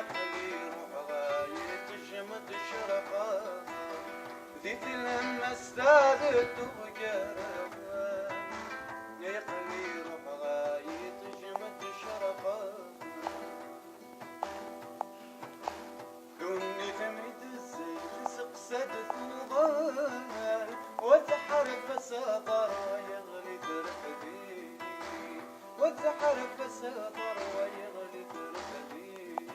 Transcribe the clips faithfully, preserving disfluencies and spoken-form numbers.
Aql-i ruḥeɣ ɣer tejmeḍ tecreqeḍ, di tlemmast ad dduɣ gar-awen. Aql-i ruḥeɣ ɣer tejmeḍ tecreqeḍ. Ddunit mi d-tezzi, tseqsa-d tuḍan, wa tḥareb asaḍar, wa yeɣli terfed-it, wa tḥareb asaḍar, wa yeɣli terfed-it.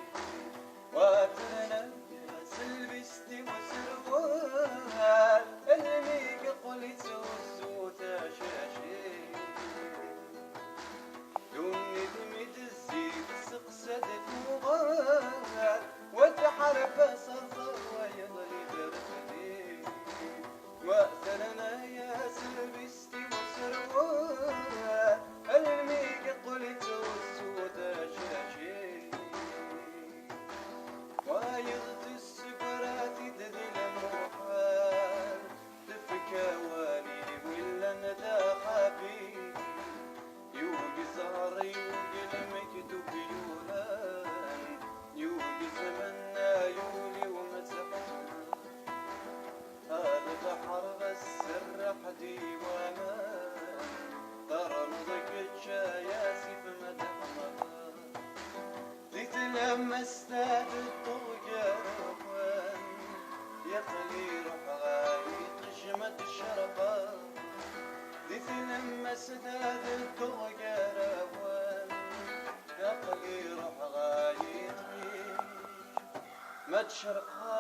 Wa terna-yas lbist i userwal, almi yeqqel yetthuzu tacacit. Ddunit mi d-tezzi, tseqsa-d tuɣal, wa tḥareb asaḍar, wa yeḍli berfdi. Wa terna-yas lbist i userwal, almi yeqqel yetthuzu tacacit. Wayeḍ tessegra-t-id di lmuḥal, tefka awal i willan d axabi. Yugez ɣer yugel mektub yuran, yugez menna yuli-w ma tseḥma. A lbeḥr ɣas serreḥ-d i waman, ternuḍ kečč ay asif ma teḥmaḍ. Di tlemmast ad dduɣ gar-awen, yeqqel iruḥ ɣer iṭij ma d-tcerqeḍ. Di tlemmast ad dduɣ gar-awen, yeqqel iruḥ ɣer iṭij ma d-tcerqeḍ.